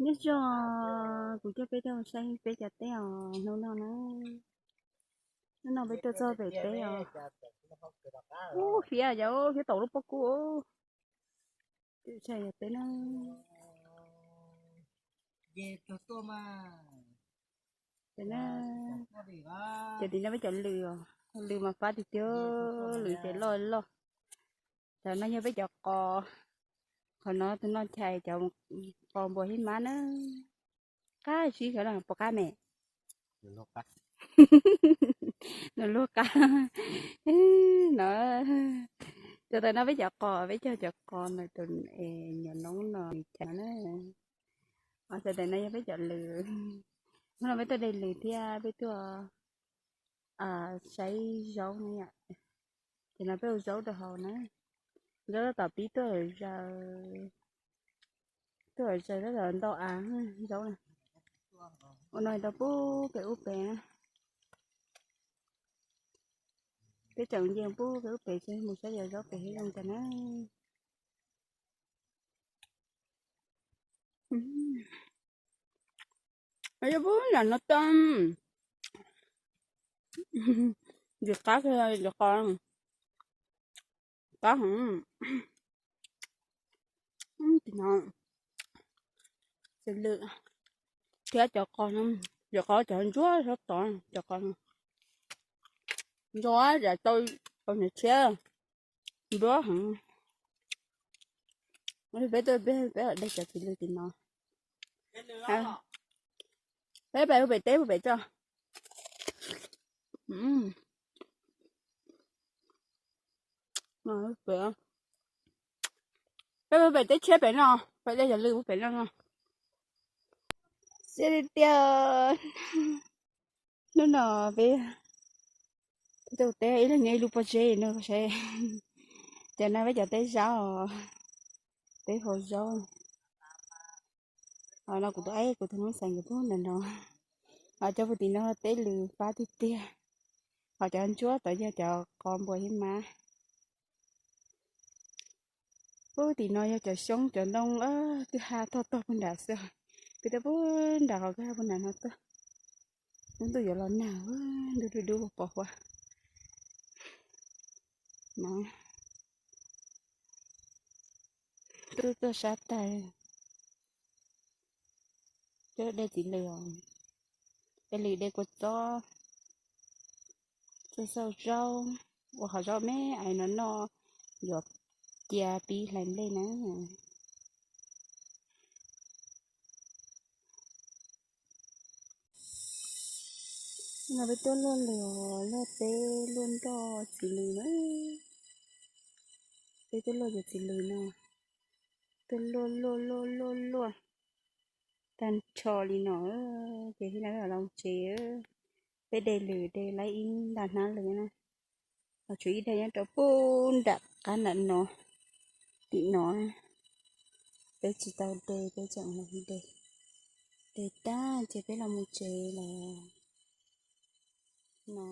Nyob zoo, kuv coj peb tuaj saib peb cov teb os hnub no na. Hnub no peb tuaj txog pem teb os. Ub, fiab yov, fiab tau lub pob kub. Teb na. Ces tim no peb cov lws os, lws mas fab tiag tiag, lws ces loj loj. Cov no yog peb cov qos, qhov no tus no chais cov qos npua hib mab na. Qab zib xyov no puas qab me. Nws luag qab no. Cov tam no peb cov qos, peb cog cov qos ntawm tus nyuam noob no chais na. Cov tam no yog peb cov lws. Hnub no peb tuaj de lws thiab peb tuaj saib zaub na yom. Ces no peb ua zaub rau hauv na. Zaub tab tom pib tuaj zaws, tuaj zaws tab tom ntau av zaub na. Ua no tau pub pem ub pem na. Peb tseem nce pub pem ub pem tsis mus saib yog zaub pem zoo cas na. Yog pub nram no tau. Yus qab, yus qos qab heev. Tim no ces lwm thiab cov qos no, cov qos cov ntsuab sab tod, cov qos ntsuab zam tau, tau niam tshiab npluab heev. Peb tuaj peb de cov txiv lws tim no. Peb pem hu pem teb hu pem tso. Peb hu pem teb tshiab pem no, peb de cov lws hu pem no no. Xia li tiag. Hnub no peb tuaj teb ib leeg nyob ib lub pob zeb no saib. Cov no peb cov teb zaub, teb hau zaub. Ho no kuv tus, kuv tus noob xeem nkawd pub ntawm no. Ho cov pug tim no teb lws fab tiag tiag. Ho cov ntsuab tod yog cov qos npua hib mab. Pub tim no yog cov xyoob cov ntoo twb hab tog tog puag nram xwb. Peb tuaj puag nram qhov kwj ha puag nram no tuaj. Lub ntuj yuav los nag, ntuj dub dub pos huab. No, tuaj tuaj sab tag. Coj de txiv lws os, de lws de kua txob, txua xauj zaub, ua qhov zaub me ais no noj, yuav cia pib hlais nplej na. No peb tuaj luaj lws, luaj teb luaj nroj txiv lws na. Peb tuaj luaj cov txiv lws no, tuaj luaj luaj luaj luaj luaj tag nrho li no, ces thiaj li los tsev. Peb de lws de laib ib nta hnab lws na, ho tshuav ib daim nyob rau puag nram qab nram no, tim no. Peb tsis tau de, peb tseem los de, de tag ces peb los mus tsev lawm no.